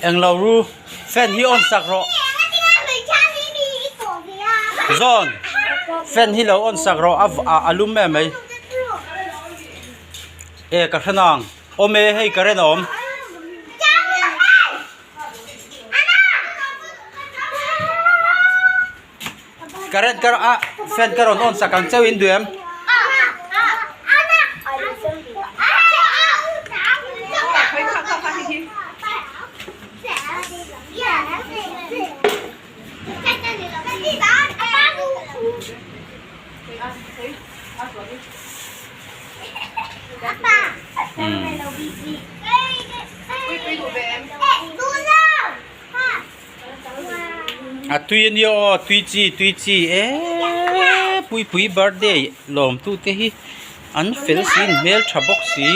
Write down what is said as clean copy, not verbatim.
Englo ru fan hi on sak rawh zawn fan hi lo on sak rawh a a lum em mai e ka hre nang awm e hei current a awm. Current ka a fan ka rawn on sak ang chauh in duh em? A tui a nia aw tui chi tui chi eeee puipui birthday lawm tu te hi an fel si in hmeltha bawk si.